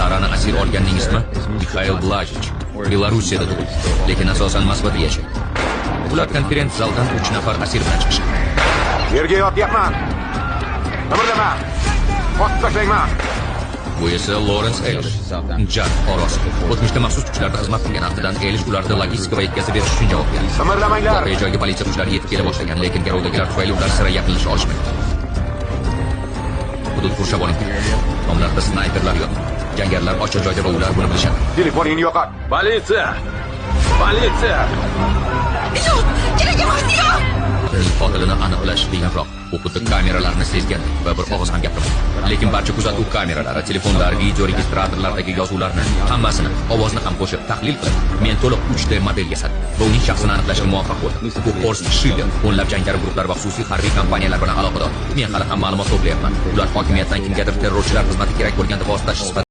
Sarani asir olganning ismi Mixail Blazich. Belarusiyada tug'ilgan, lekin asosan Moskvada yashaydi. Ular konferens zaldan 3 nafar asir bilan chiqishdi. Yerga yotyapman. Qimirlama. Otib tashlayman. Bu esa Lawrence Elish, Jack Oros. O'tmishda maxsus kuchlarda xizmat qilgan. Aftidan Elish ularda logistika va yetkazib berish uchun javobgar. Qimirlamanglar. Voqea joyiga politsiya kuchlari yetib kela boshlagan, lekin garovdagilar tufayli ular sira yaqinlasha olishmaydi. Hudud qurshab olingan. Tomlarda snayperlar yotdi. Jangarilar ochiq joyda va ular buni bilishadi. Telefoningni yo'qot. Politsiya! Politsiya! Yo'q, kerak emas, yo'q! Uning qotilini aniqlash qiyinroq. U xuddi kameralarni sezgan va bir og'iz ham gapirmadi. Lekin barcha kuzatuv kameralari, telefonlar, video registratorlardagi yozuvlarni hammasini, ovozni ham qo'shib tahlil qilib, men to'liq 3D model yasadim va uning shaxsini aniqlashga muvaffaq bo'ldim. Bu Horst Schiller o'nlab jangari guruhlar va xususiy harbiy kompaniyalar bilan aloqador. Men hali ham ma'lumot to'playapman. Ular hokimiyatdan kimgadir terrorchilar xizmati kerak bo'lganda vositachi sifatida